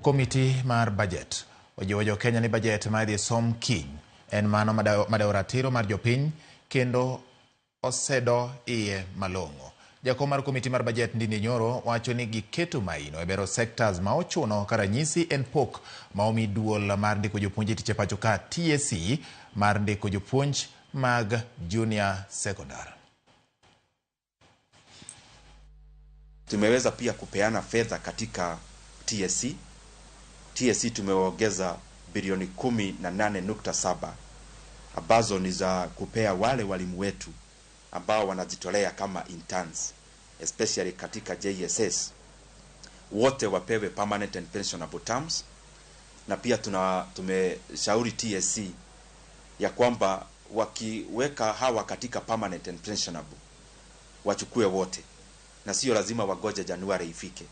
Komiti mar bajet ojiwo jo Kenya ni bajet ma idhi som kiny en mano madewo ratiro mar jopiny kendo osedo iye malong'o. Jakom mar komiti mar bajet Ndindi Nyoro wacho ni giketo maino e bero sectors ma ochuno ka ranyisi en pok ma omi duol mar ndiko jopuonj e tich e pacho ka TSC mar ndiko jopuonj mag junior secondary. Tumeweza pia kupeana fedha katika TSC. TSC tumeongeza bilioni 18.7 ambazo ni za kupea wale walimu wetu ambao wanajitolea kama interns especially katika JSS, wote wapewe permanent and pensionable terms. Na pia tumeshauri TSC ya kwamba wakiweka hawa katika permanent and pensionable wachukue wote, na sio lazima wagoje Januari ifike.